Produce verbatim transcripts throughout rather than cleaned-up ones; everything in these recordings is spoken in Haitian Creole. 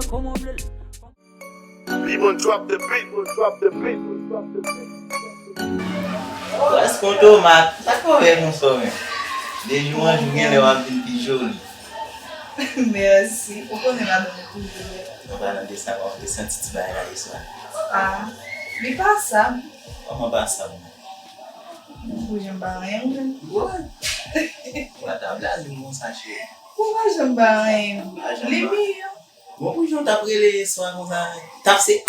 Li bon drop the beat, bon drop the beat, bon drop the beat. Prèske yon tomat. Sa k fè w bèl konsa w menm? De jou an jou, genlè w ap vin pi joli. Mèsi. Ou konnen madanm ou toujou bèl. An palan de sa, w te santi ti bagay la yèswa? Ah, li pasab. Kòman pasab? Ou janm pa anyen, ou menm. What? Ou pa ta blaze m konsa, cheri. Ou pa janm pa anyen. Ou pa janm pa. Li miyò. Bon, pou jan w t ap rele yèswa konsa, t ap se,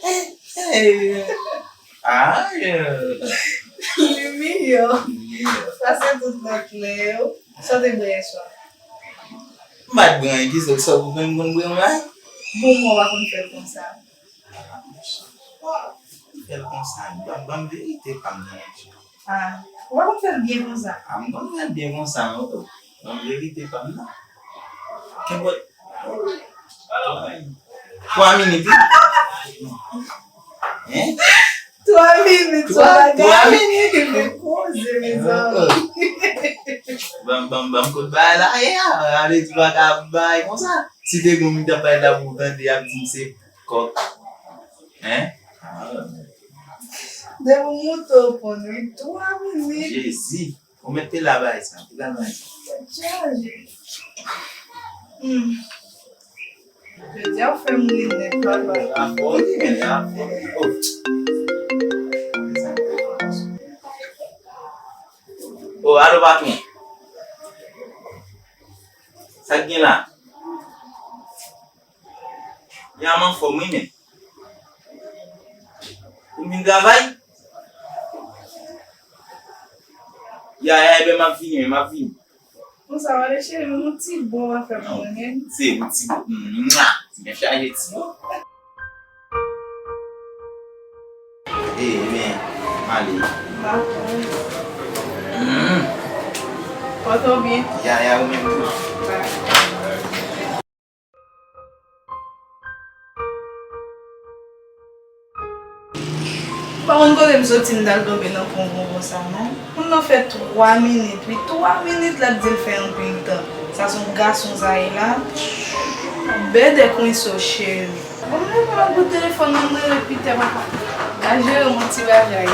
eh, eh, eh. Ah, yeah. Li miyò. Li miyò. Pase tout lòt lè yo. Sa w te bwè yèswa? M pa t bwè anyen, kisa w, sa w konn, konn bwè yon bagay? Bon, mwen pa konn fè l konsa. Ah, monchè. Fè l konsa, ban, ban m verite pa m nan, monchè. Ah, ou pa konn fè l byen konsa? Ah, m konn fè l byen konsa, non. Ban m verite pa m nan. Kenpòt. Twa minit, wi. Hein? Twa minit, twa, twa minit, epi koze, mezanmi. Ban m, ban m, ban m kout bagay la, ye a. Ale, ti pa ka bay konsa. Si te gon moun k ap pale la pou w tande, y ap di m se kòk. Hein? Ah. Depi w moute w konn, wi, twa minit. Jezi. Ou mèt te la bay sa, te la bay sa. Tèt chaje. Hmm. Jodi a ou fè m ri nèt, papa. Afoli, men afoli. Oh. Oh, alo, patwon. Sa k gen la? Ya, m anfòm, wi, men. Ou vin travay? Ya, ya, ebyen, m ap vini, m ap vini. Konsa, w ale, cheri, m yon ti bon afè pou mwen, men. Se yon ti bon. Mwa! Ti men chaje ti bon. E, men, m ale. Dakò. Mm. Pòte w byen. Ya, ya, ou menm tou. Bye. Pa konn kote m soti m t al tonbe nan pon bonbon sa non. Moun nan fè twa minit, wi, twa minit l ap di l fè anpil tan. Sa se yon gason sa ye la. Bèdè kwense w cheri. Bon, m leve m al bout telefòn nan, m rele Pitè papa. L al jere m yon ti bagay.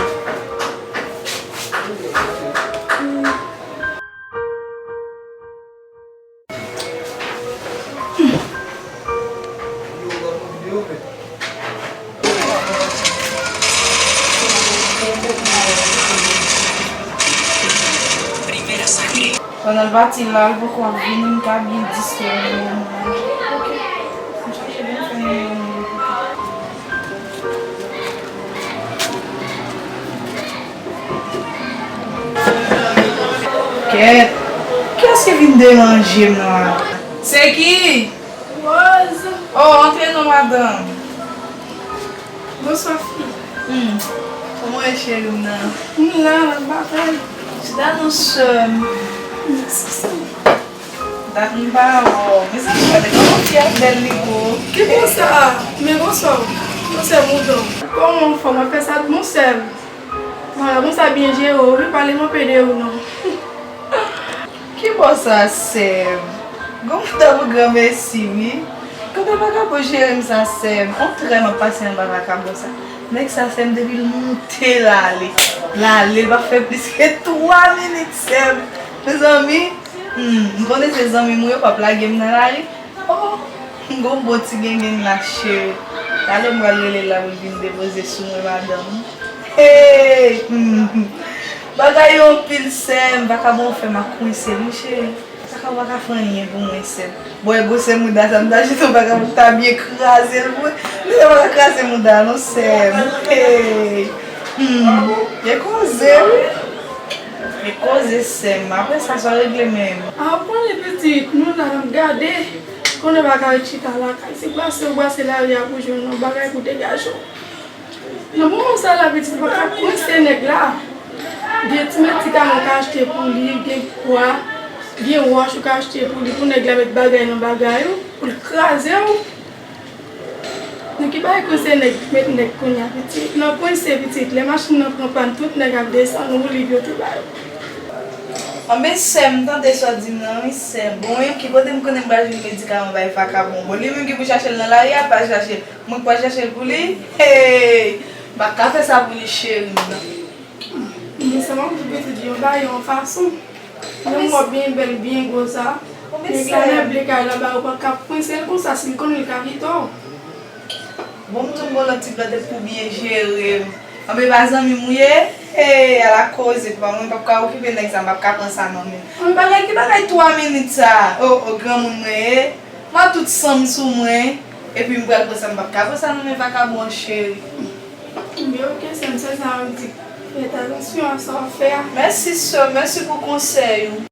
Pandan l pati la, l poko ap vini, m ka byen distrè m nan moman. Ok. M chache byen fè yon. Kèt! Kiyès ki vin deranje m la? Se ki? Rose! Oh, antre non, madanm. Bonswa, fi. Hmm. Kòman w ye, cheri m nan? M la, m ap batay. Chita non, sè m. Mèsi, sè m. Dat m pa wè w. Mezanmi, gade kòman fi a bèl li gwo. Ki konsa? Men bonswa w. Bonsè mouton. Kòman w fè? W ap fè sa bon, sè m. Mara, bon sa byen jere w, wi, pale m anpe de ou non. Ki bò sa, sè m? Gon moute pou granmesi, wi. Gade vakabon jere m sa, sè m. On trè m ap pase anba vakabon sa. Nèg sa, sè m, depi l moute l ale, l ale, l pa fè plis ke twa minit, sè m. Mezanmi, hmm, m konnen se zanmi m ou ye, w ap lage m nan lari. Oh, m gon bon ti gengen la, cheri. Talè m pral rele l la pou l vin depoze sou mwen, madanm. Hey! Hmm. Bagay yo anpil, sè m. Vakabon fè m ap kwense, wi, cheri. Vakabon pa ka fè anyen pou mwen, sè m. Bon, e gwosè mouda sa, m ta jete yon vakabon pou ta byen kraze l pou mwen. Men sa pa ka kraze mouda, non, sè m. Hey! Hmm. E koze, wi. E koze, sè m. Apre sa, sa regle menm. A, w konnen pitit, nou la n ap gade. Konnen pa ka ret chita lakay. Se brase w brase lari a pou jwenn yon bagay pou degaje w. Nan moman sa la, pitit, ou pa ka kwense nèg la. Gen ti mèt ti kamen ou ka achte pou li, gen pwa, gen wòch ou ka achte pou li, pou nèg la met bagay nan bagay ou, pou l kraze w. Nan ki bagay kwense nèg, met nèg kounye a, pitit? Nan kwense, pitit, lè machin nan pran pàn, tout nèg ap desann woulib yo te ba yo. Anben sè m, tande sa w di m nan wi sè m. Bon, wi, ki kote m konnen m pral jwenn medikaman bay vakabon? Bon, li menm ki pou chache l nan lari a, l pral chache l. Mwen k pral chache l pou li? Hey! M pa ka fè sa pou li cheri m nan. Men sa m ap di pitit yo ba yo yon fason. Yon wòb byen bèl, byen gwo sa. Nèg la lè vle kay la ba yo pa ka pran sèl konsa si l konnen l ka kite w. Bon, m tou m gon lòt ti plante pou byen jere m. Anben pa zanmi m ou ye? Hey, ala koze, papa mwen p ap ka okipe nèg sa, m p ap ka pran sa nan men l. Bagay ki bagay twa minit sa? O, o, granmoun mwen ye. M a tout san m sou mwen. Epi m pral pran sa, m p ap ka pran sa nan men vakabon an cheri. Ebyen, oke, sè m, se sa m di. Fè atansyon a sa w ap fè a. Mèsi, sè m, mèsi pou konsèy ou.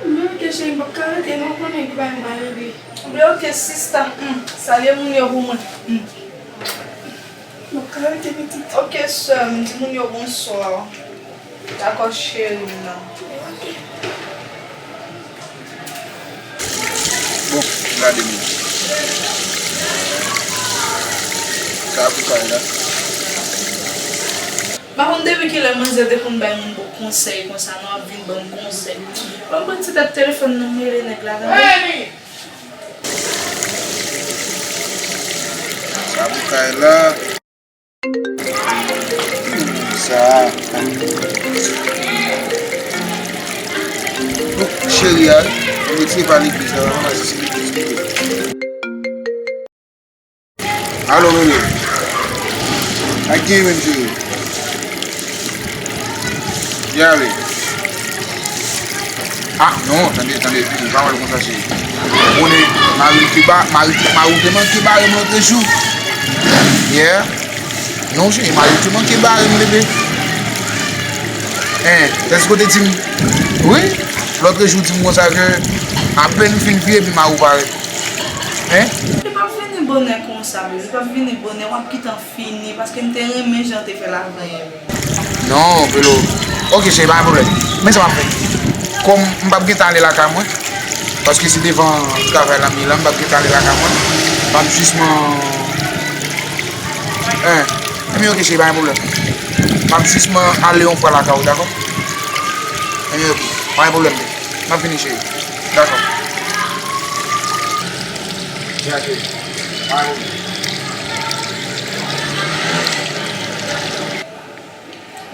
Ebyen, oke, cheri, m p ap ka rete non, konnen ki bagay m pral regle. Ebyen, oke, sista. Hmm, salye moun yo pou mwen. Hmm. M p ap ka rete, pitit. Oke, sè m, di moun yo bonswa. Dakò, cheri m nan. Bon, gade moun. Sa pou kay la. M pa konn depi kilè manzè te konn bay moun bon konsèy konsa, non, ap vin ban m konsèy. Ban m pran ti tèt telefòn nan, m rele nèg la, tande. Sa pou kay la. Sa. Bon, cheri a, wi. Mwen retire pa legliz la, mwen pa si se legliz li ye. Alo, bebe. Ak gen menm cheri. Byen ale. Ah, non, tande, tande, tande, pa pale konsa, cheri. Ou konnen, mari m te ba, mari, mari w te manke bare m lòtrejou. Yeah. Non, cheri, mari w te manke bare m, bebe. Hein, èske w te di m? Wi. Lòtrejou, w di m konsa ke apèn m fin vire, epi mari w parèt. Hein? Li p ap vini bonè konsa, bebe. Li p ap vini bonè, w ap gentan fini, paske m te renmen jan w te fè l avanyè. Non, Velo. Oke, cheri, pa gen pwoblèm. Men sa m ap fè. Kòm m p ap gentan ale lakay mwen, paske se devan travay la m ye la, m p ap gentan ale lakay mwen. M ap jis man, hein. Ebyen, oke, cheri, pa gen pwoblèm. M ap jis man ale yon fwa lakay ou, dakò? Ebyen, oke, pa gen pwoblèm. M ap vini, cheri. Dakò. Byen, cheri. Pa gen pwoblèm.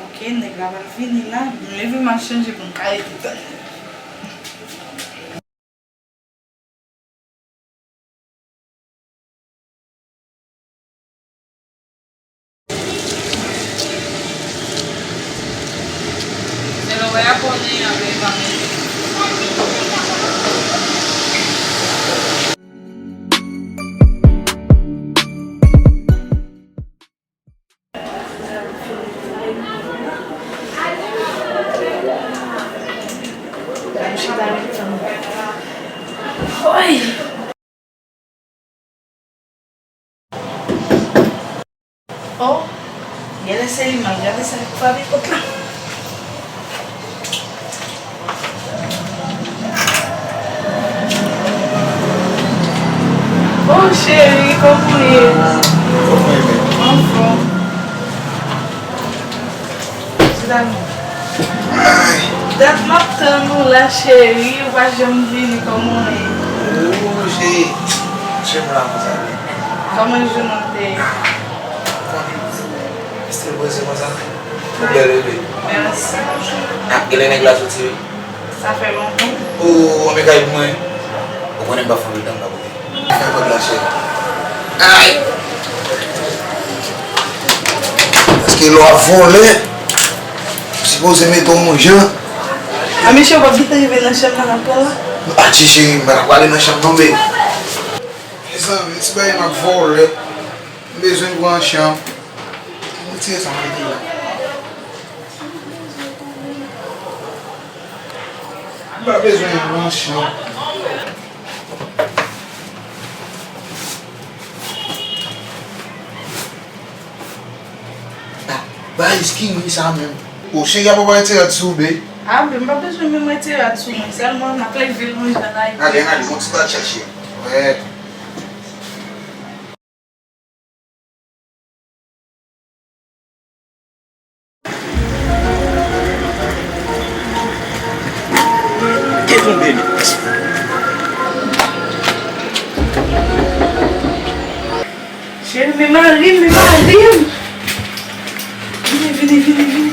Oke, nèg la pral vini la. M leve, m al chanje pou m ka rete tann li. Oh, genlè se li m ap gade, sa k frape pòt la. Oh, cheri, kòman w ye? Kòman w ye menm? Anfòm. Ay. Dat m ap tann ou la, cheri, ou pa janm vini, kòman w ye? Oh, cheri. Cheri, m la konsa, wi. Kòman jounen w te ye? Ah, konnen. Estil poze konsa. Ou bèl, bebe. Mèsi. Ah, genlè nèg la soti, wi. Sa fè lontan. Oh, anben kay pou mwen. Ou konnen m pa fè anpil tan m pa pote. Fè kòb la, cheri. Ay! Paske lè w ap vòlè, ou sipoze mete w yon jan. A, mesye, w p ap gentan rive nan chanm nan, n ap pran la? Atye, cheri, m pa t ap prale nan chanm non, bebe. Mezanmi, ti bagay m ap vòlè. M bezwen pran chanm. Retire sa, mete la. M pa bezwen yon chanm. Ba, ba eski wi sa menm. O, cheri a poko retire rad sou ou, be. A, be, m pa bezwen menm retire rad sou mwen. Sèlman, m ap leve l yon jan la, epi. Ale, ale, gon ti bat chache. Wè. Men mari m, men mari m. Vini, vini, vini, vini.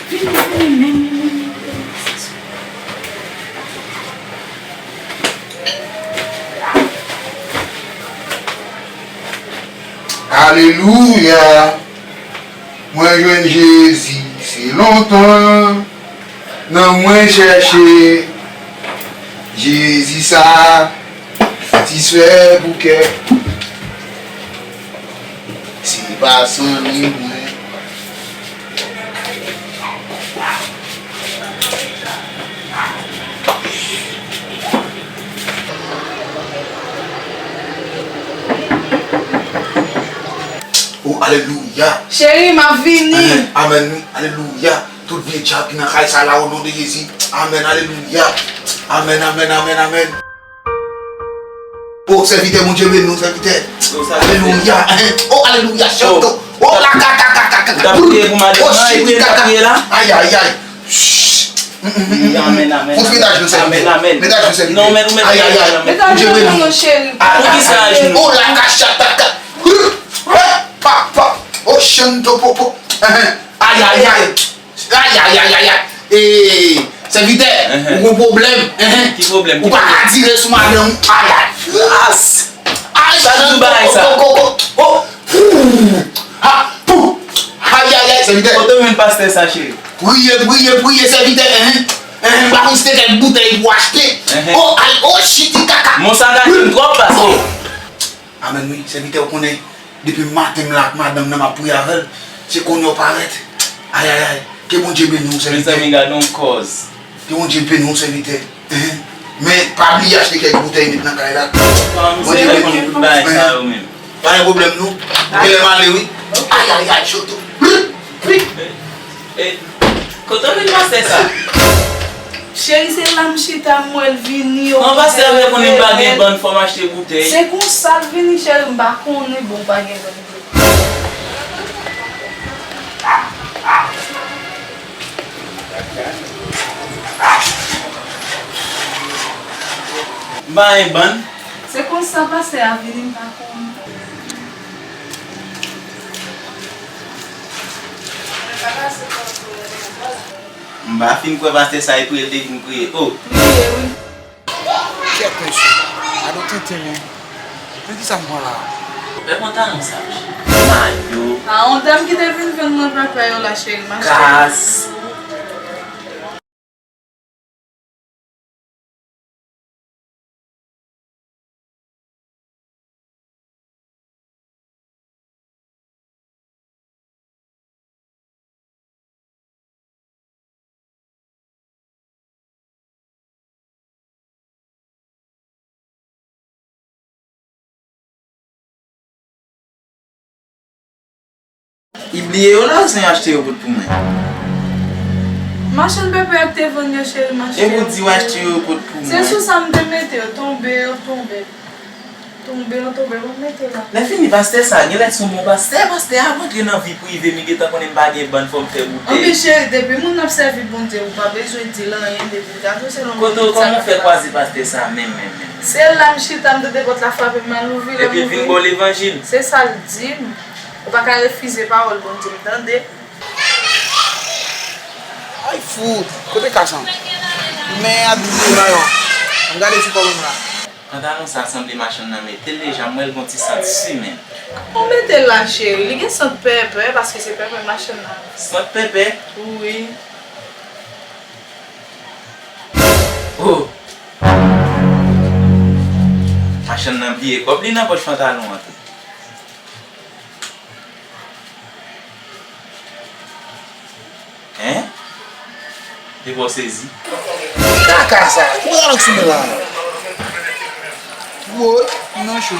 Vini, vini, men, men, men, men. Alelouya! Mwen jwenn Jezi, se lontan nan mwen chèche Jezi sa satisfè pou kè. Se pa san li mwen. Oh, alelouya. Cheri, m ap vini. Amèn, amèn, wi. Alelouya. Tout vye dyab ki nan kay sa la, o non de Jezi. Amèn, alelouya. Amèn, amèn, amèn, amèn. Oh, sèvitè, Bondye beni w, sèvitè. Alelouya. Oh, alelouya, chanto. Oh, la, ka, ka, ka, ka, ka. Ou t ap priye pou madanm nan, epi l t ap priye la? Ay, ay, ay. Amèn, amèn. Fòs medaj nou, sèvitè. Amèn, amèn. Medaj nou, sèvitè. Non, men ou mèt priye pou madanm nan. Medaj nou, cheri. Pou ki sa ajenou? Oh, la, ka, cha, ta, ka. Pa, pa. Oh, chanto, popo. Ay, ay, ay. Ay, ay, ay, ay, ay. Ee, sèvitè, ou gon pwoblèm. Ki pwoblèm? Ou pa ka dire sou madanm ou. Ay, ay. Gras! Ay, sa nou bagay sa? Ko, ko, ko, ko. Oh! Ha! Pou! Ay, ay, ay, sèvitè. Kote w jwenn pastè sa, cheri? Priye, priye, priye, sèvitè. M pa konn si te kèk boutèy pou achte. Oh, ay, oh, chiti kaka. Mon sa gache m twòp, pastè. Amèn, wi, sèvitè, ou konnen. Depi maten m la ak madanm nan, m ap priye avè l. Se kounye a w parèt. Ay, ay, ay. Ke Bondye beni w, sèvitè. Mezanmi, gade yon kòz. Ke Bondye beni w, sèvitè. Enhen. Men, pa bliye achte kèk boutèy met nan kay la. Bondye beni w. Enhen. Pa gen pwoblèm, non. Genlè m ale, wi. Ay, ay, ay, choto. Kote w jwenn pastè sa? Cheri, se la m chita, m wè l vini. An pastè reponn m pa gen bann, fò m achte boutèy. Se konsa l vini, cheri, m pa konnen, bon, pa gen bann. M pa gen bann. Se konsa pastè a vini, m pa konnen. M pa fin kwè pastè sa e priye l te vin priye. Oh! Priye, wi. Kèt mesye. Gade yon tenten, men. Men kisa m pran la? Pè pantalon sa, mayo. A, yon dam ki te vin jwenn mwen, pèpè yo la, cheri, mache. Kas. Li bliye yo la, oubyen achte yo pot pou mwen? Machann pèpè a te vann yo, cheri, m achte yo. Epi w di w achte yo pot pou mwen. Se sou sa m te mete yo, tonbe, yo tonbe. Tonbe, yo tonbe, bon, mete la. Lè fini, pastè sa, genlè se yon bon pastè. Pastè a rantre nan vi prive m, li gentan konnen m pa gen bann, fò m fè boutèy. Anben, cheri, depi moun nan ap sèvi Bondye, ou pa bezwen di l anyen, depi l ka tou se nan... Kote w, kòman w fè kwaze pastè sa menm, menm, menm? Se la m chita, m tande pòt la frape, m al ouvri, lè m ouvri. Epi l vin ba w levanjil. Se sa l di m. Ou pa ka refize pawòl Bondye, m tande. Ay fout, kote kas lan? Men ap di mayo. Ann gade si pwoblèm la. Pantalon sa sanble machann nan mete l deja, m wè l gon ti sant simen. Ou mete l la, cheri, li gen sant pèpè, paske se pèpè machann nan. Sant pèpè? Wi. Oh! Machann nan bliye kòb li nan pòch pantalon an tou. Hein? Epi w sezi. Kaka sa, kounya nan sou mwen la. Woy, m nan cho.